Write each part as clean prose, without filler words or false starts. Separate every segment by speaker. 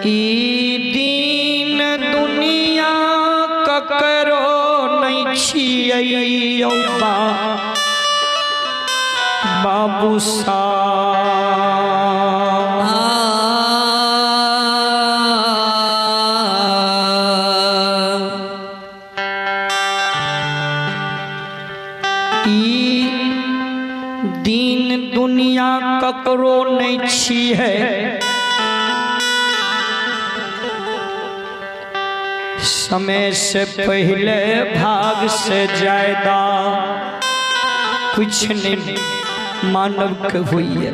Speaker 1: ई दिन दुनिया ककरो नहीं छियै यौ बाबू सा। ई दिन दुनिया ककरो नहीं छियै, समय से पहले भाग से ज्यादा कुछ नहीं मानव के हुई है।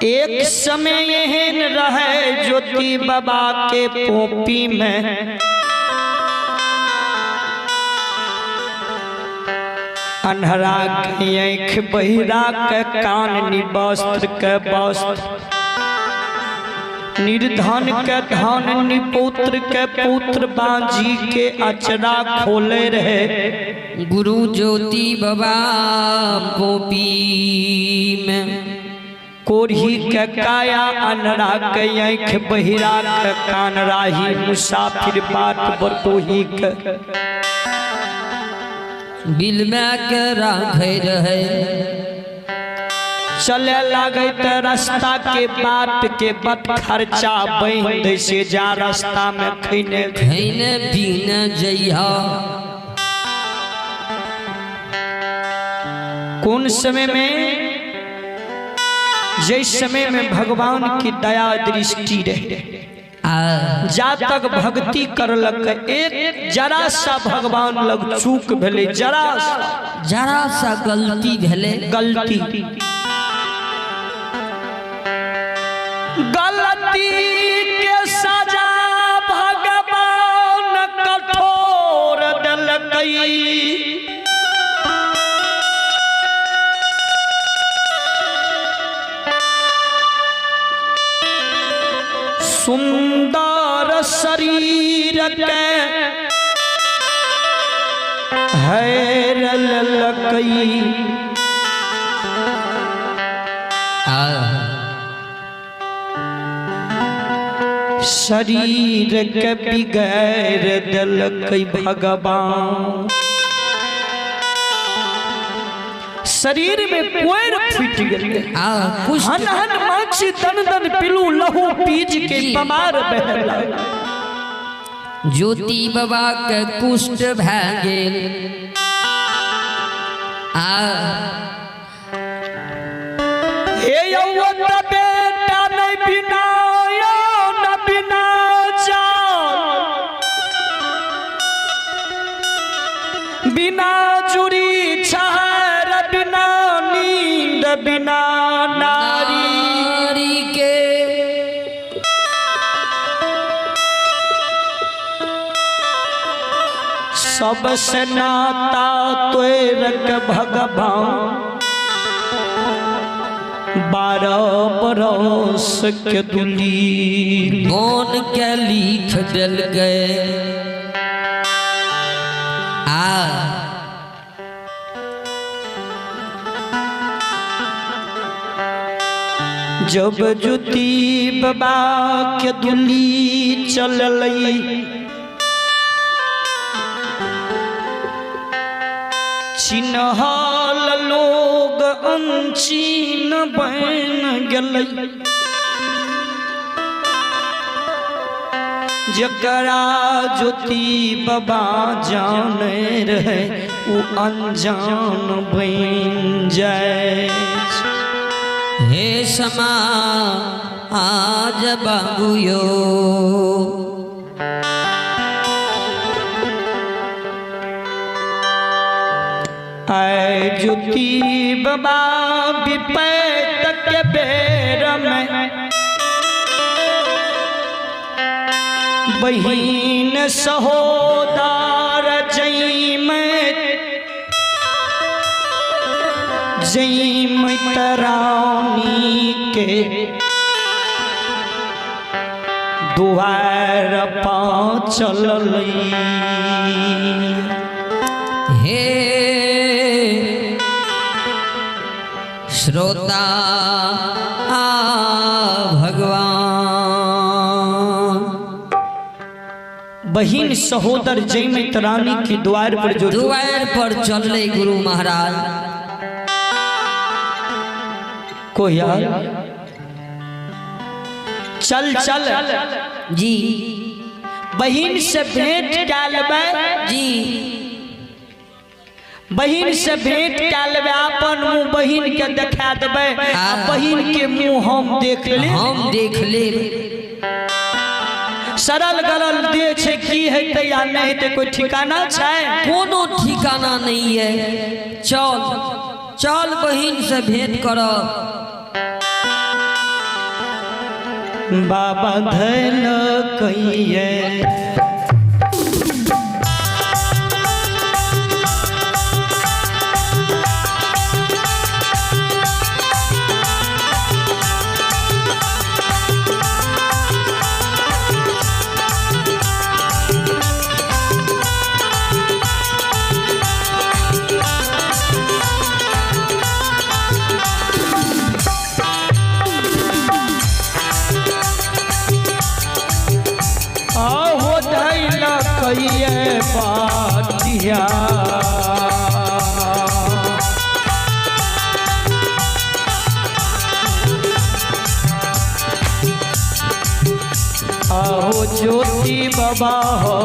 Speaker 1: एक समय एहन रहे ज्योति बाबा के पोपी में अन्हरा के आँख, बहिरा के कान, निवस्त्र के वस्त्र, निर्धन के धन, निपुत्र के पुत्र, बाजी के अचरा खोले रहे
Speaker 2: गुरु ज्योति बाबा पोपी में।
Speaker 1: कोढ़ी के काया, अन्हरा के आँख, बहिरा के कान, राही मुसाफिर बाट बटोही के
Speaker 2: बिलमा के राखै रहे।
Speaker 1: चले लागे त रास्ता के बाट के बट खर्चा बहिन दै से जा रास्ता में खैने
Speaker 2: खैने पीने जइहा।
Speaker 1: कौन समय में, जिस समय में भगवान की दया दृष्टि रहे,
Speaker 2: आ
Speaker 1: जा तक भक्ति करलक, एक जरा सा भगवान लग चूक भेलै, जरा सा,
Speaker 2: जरा सा गलती भेलै,
Speaker 1: गलती गलती के सजा भगवान कठोर देलकै। सुंदर शरीर के हैर ललकई,
Speaker 2: आ
Speaker 1: शरीर के बिगैर देलकै भगवान। शरीर में कोयर फूट गेलै,
Speaker 2: आ कुष्ठ,
Speaker 1: हन हन माछी, दन दन पिलू, लहू पीज के बमार बहला।
Speaker 2: ज्योति बाबा के कुष्ठ भए गेल। आ
Speaker 1: हे यौ त बेटा नहीं बिना यौ न बिना जान, बिना जुड़ी छहर, बिना नींद, बिना नारी
Speaker 2: नारी के
Speaker 1: सबसे नाता तोरक भगवान 12 बरस के दुली
Speaker 2: बोन के लिख देलकै। आ
Speaker 1: जब ज्योति बाबा के दुली चललई, चिन्हल लोग अनचीन बन गेलै। जकरा ज्योति बाबा जाने रहे उ अनजान बन जाए।
Speaker 2: हे समा आज बाबू यो
Speaker 1: आए ज्योति बाबा विपैत के बेर में बहिन सहोदार जई में जई में तरानी के दुआर पा चललई।
Speaker 2: हे श्रोता आ भगवान।
Speaker 1: बहिन सहोदर जयमत रानी के द्वार पर जो
Speaker 2: दुआर पर चलले गुरु महाराज।
Speaker 1: कोया चल चल
Speaker 2: जी।
Speaker 1: बहिन से भेंट कए लेबै।
Speaker 2: जी।
Speaker 1: बहिन से भेंट कए लेबै, अपन मुंह बहिन के देखा देबै आ बहिन के मुंह हम देख ले।
Speaker 2: हम देख ले।
Speaker 1: सरल गलल दे छै, की हेतै या नहि हेतै कोई ठिकाना छै?
Speaker 2: कोनो ठिकाना नहीं है। चल चल बहिन से भेंट कर।
Speaker 1: बाबा धैल कहिए आहो धैल कहिए बाटिया। आहो ज्योति बाबा हो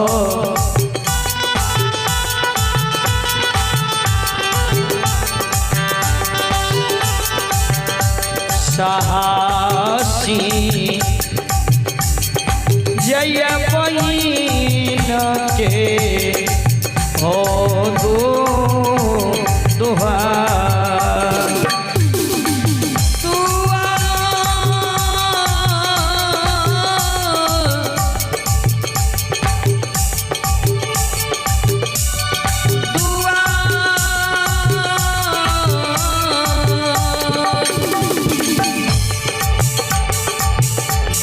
Speaker 1: साहसी जय बहिन के हो दो दुहार।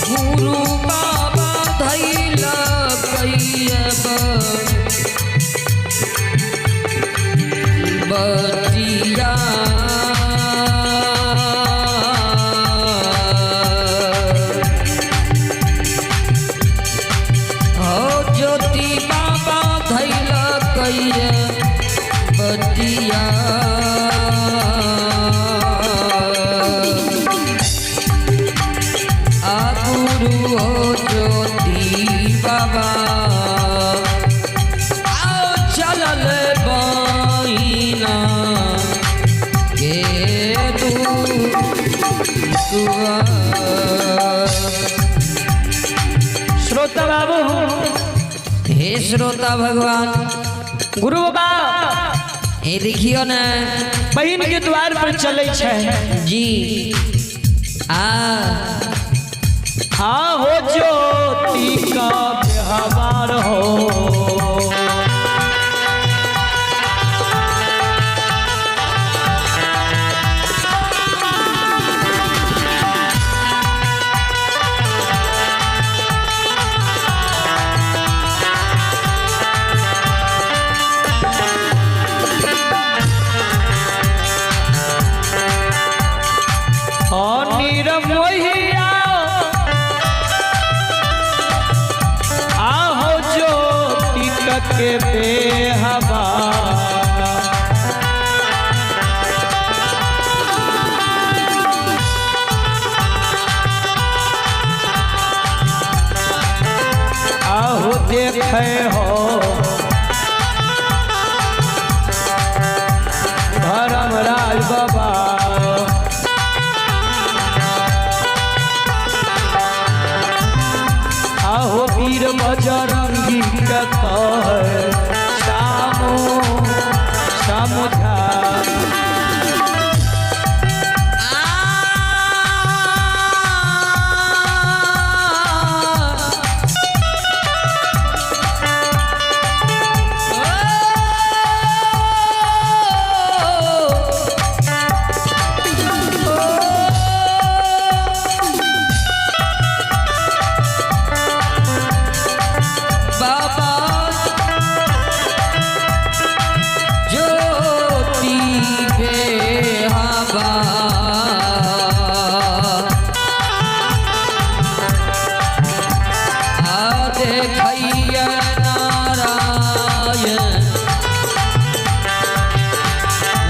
Speaker 2: गुरु बाबा धैल बतिया। हो ज्योति बाबा धैल बतिया। आ गुरु हो ज्योति बाबा आओ चलल बहिना के दुआर।
Speaker 1: श्रोता बाबू,
Speaker 2: हे श्रोता भगवान,
Speaker 1: गुरु बाबा,
Speaker 2: हे देखियो ने
Speaker 1: बहिन के द्वार पर चले छै।
Speaker 2: जी आ
Speaker 1: हाँ हो ज्योति का व्यवहार हो। और निरमोहिया आहो ज्योति के बेहवा। आहो देखे हो धर्मराज बाबा। आहो वीर बजरंगी के कह सामो समुझा।
Speaker 2: बाबा। देखैया नारायण,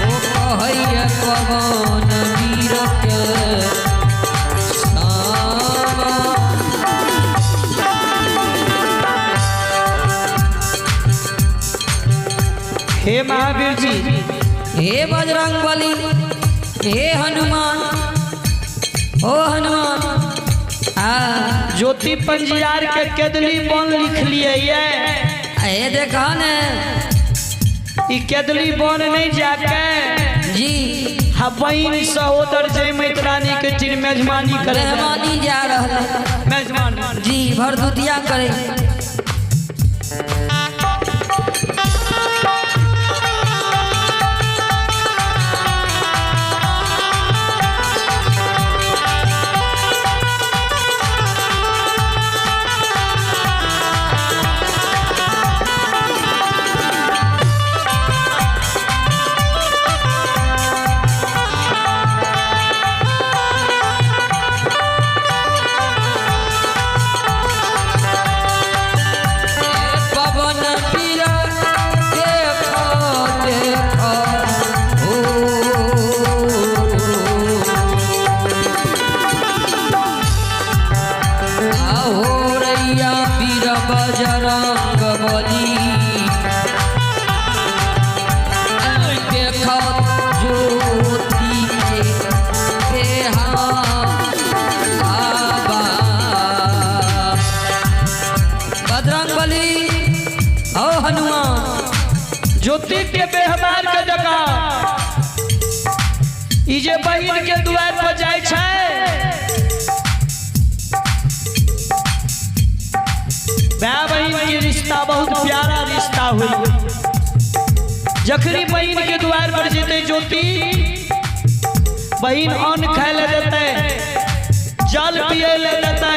Speaker 2: ओ कहैया पवन वीर के सामा।
Speaker 1: हे महावीर जी,
Speaker 2: हे बजरंग बली, हे हनुमान, ओ हनुमान, आ
Speaker 1: ज्योति पंजियार के केदली बन लिख लिए ये।
Speaker 2: हे देखा ने
Speaker 1: ई केदली बन नहीं जाके
Speaker 2: जी
Speaker 1: हा बहिन सहोदर जय मैत्रानी के चिर मेजबानी करे,
Speaker 2: मेहमानी जा रहा
Speaker 1: मेजबानी
Speaker 2: जी भरदुतिया करे। पवन पीर देखो देखो ओ, आहो रैया वीर बजरंग बली, देखो ज्योति के देहा आबा। बजरंग बली, ओ हनुमान,
Speaker 1: ज्योति के व्यवहार के जगह ई जे बहिन के द्वार पर जाय छै, भाई बहिन के रिश्ता बहुत प्यारा रिश्ता हुई। जखनी बहिन के द्वार पर जेते ज्योति, बहिन अन्न खाए ले देते, जल पिए ले देते,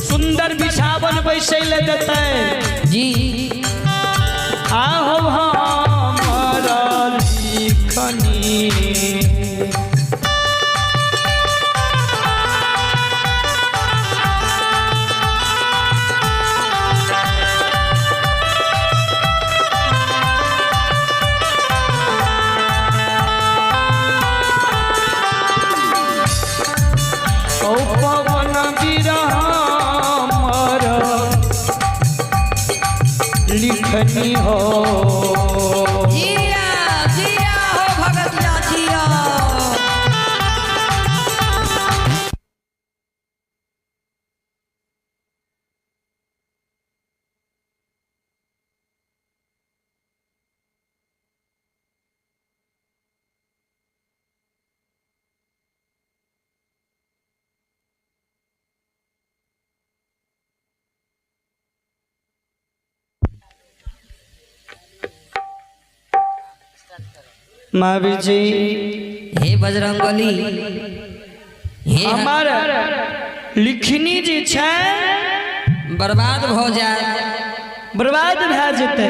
Speaker 1: सुंदर बिछावन बैसे ले देते
Speaker 2: जी।
Speaker 1: आहो हमर लिखनी ओ पवन वीर हमर लिखनी हो।
Speaker 2: जिया जिया हो भगतिया जिया।
Speaker 1: महावीर जी,
Speaker 2: हे बजरंगबली, हे
Speaker 1: हमर लिखनी जे छै
Speaker 2: बर्बाद भ जाए,
Speaker 1: बर्बाद भए जेतै।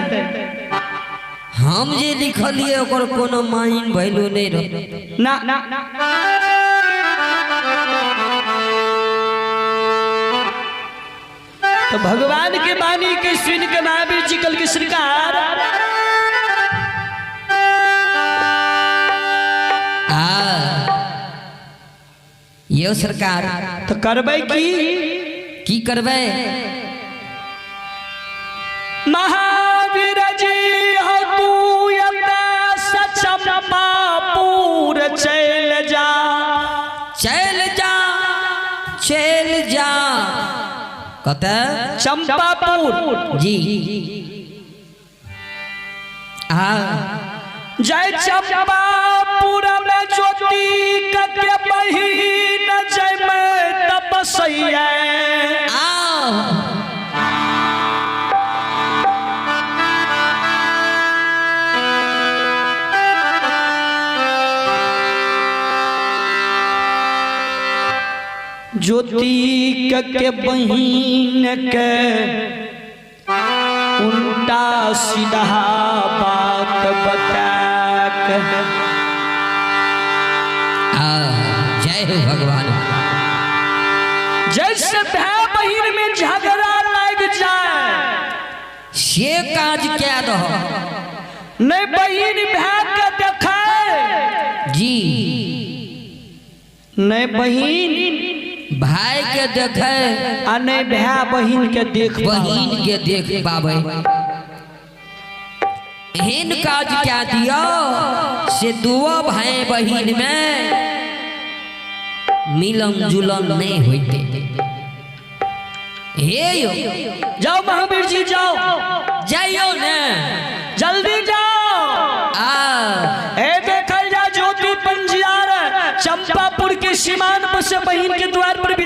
Speaker 2: हम जे लिखलिए ओकर कोनो माइन वैल्यू नहीं रह
Speaker 1: ना। तो भगवान के वाणी के सुन के महावीर जी कल के सरकार
Speaker 2: आ यो सरकार
Speaker 1: तो करबै की
Speaker 2: की करबै?
Speaker 1: महावीर जी हो तू एतऽ से चंपापुर चलि जा,
Speaker 2: चलि जा, चलि जा। कतऽ?
Speaker 1: चंपापुर
Speaker 2: जी। आ
Speaker 1: जय चंपापुर में ज्योति के बहिन जय में तपसैया।
Speaker 2: आ
Speaker 1: ज्योति के बहिन के उल्टा सीधा बात बता के
Speaker 2: आ जय हो भगवान।
Speaker 1: जैसे भाई बहिन में झगड़ा
Speaker 2: से काज कए दह।
Speaker 1: नहीं बहिन भाई के देखे
Speaker 2: जी।
Speaker 1: नहीं बहिन
Speaker 2: भाई के देखे
Speaker 1: आ नहीं भाई बहिन के देख पावे।
Speaker 2: बहिन के देख पावे। एहन काज क्या दियो से दुओ भाई बहिन में मिलन जुलन नहीं होते। हे यो
Speaker 1: जाओ महावीर जी जाओ,
Speaker 2: जाइयो ने
Speaker 1: जल्दी जाओ।
Speaker 2: आ
Speaker 1: ए देखल जा ज्योति पंजियार चंपापुर के सीमान पर से बहिन के द्वार पर भी।